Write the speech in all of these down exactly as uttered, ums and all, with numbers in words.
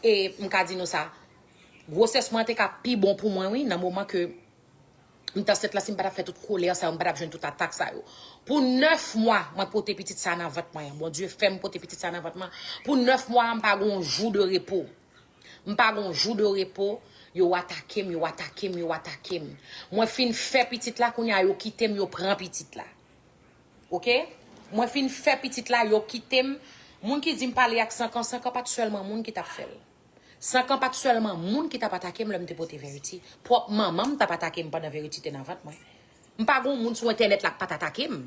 e m ka di nou sa, gwosès mwen te ka pi bon pou mwen, wi, nan moman ke m t ansent la, si m pa t ap fè tout kolè sa yo, m pa t ap jwenn tout atak sa yo. Pou nèf mwa, mwen pote pitit sa nan vant mwen. Bondye fè m pote pitit sa nan vant mwen. Pou nèf mwa, m pa gen yon jou de repo. M pa gen yon jou de repo. Yo atake m, yo atake m, yo atake m. Mwen fin fè pitit la, kounye a yo kite m, yo pran pitit la. Oke? Mwen fin fè pitit la, yo kite m. Moun ki di m pale ak Sankan, Sankan pa t sèlman moun ki t ap fè l. Sankan pa t sèlman moun ki t ap atake m lè m te pote Verity. Pwòp manman m t ap atake m pandan Verity te nan vant mwen. M pa gen yon moun sou entènèt la k pa t atake m.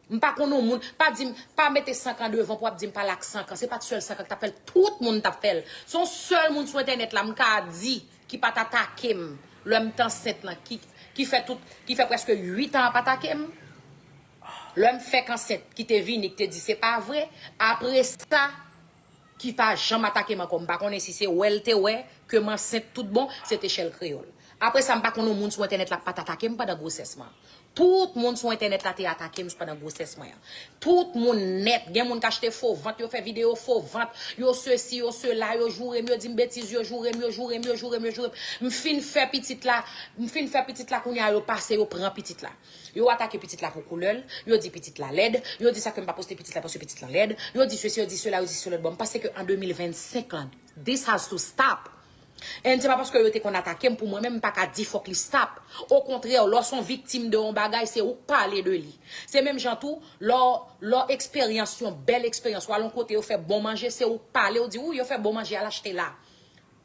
M pa konn yon moun, pa di m, pa mete Sankan devan pou w ap di m pale ak Sankan. Se pa t sèl Sankan ki t ap fè l, tout moun t ap fè l. Se yon sèl moun sou entènèt la m ka di ki pa t atake m lè m t ansent lan, ki, ki fè tout, ki fè prèske uit an ap atake m. Lè m fèk ansent, ki te vini, ki te di se pa vre. Apre sa, ki pa janm atake m ankò. M pa konnen si se wè l te wè ke m ansent tout bon, se te Chèl Kreyòl. Apre sa, m pa konn yon moun sou entènèt la k pa t atake m pandan gwosès mwen. Tout moun sou entènèt la te atake m pandan gwosès mwen an. Tout moun nèt. Gen moun k achte fo vant, yo fè videyo fo vant, yo sesi, yo sela, yo joure m, yo di m betiz, yo joure m, yo joure m, yo joure m, yo joure m. M fin fè pitit la, m fin fè pitit la, kounye a yo pase, yo pran pitit la. Yo atake pitit la pou koulè l, yo di pitit la lèd, yo di sa ke m pa poste pitit la paske pitit la lèd, yo di sesi, yo di sela, yo di sela. Bon, m panse ke an de mil vennsenk lan, this has to stop. And se pa paske yo te konn atake m, pou mwen menm, m pa ka di fòk li stop. Okontrè, lè w se yon viktim de yon bagay, se ou k pale de li. Se menm jan tou, lè w, lè w eksperyans yon bèl eksperyans, w al yon kote yo fè bon manje, se ou k pale, ou di, wi, yo fè bon manje, al achte la.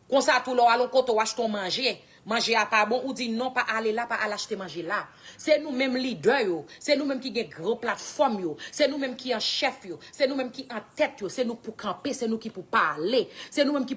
Konsa tou, lè w al yon kote, w achte yon manje, manje a pa bon, ou di, non, pa ale la, pa al achte manje la. Se nou menm lidè yo, se nou menm ki gen gwo platfòm yo, se nou menm ki an chèf yo, se nou menm ki an tèt yo, se nou k pou kanpe, se nou ki pou pale, se nou menm ki pou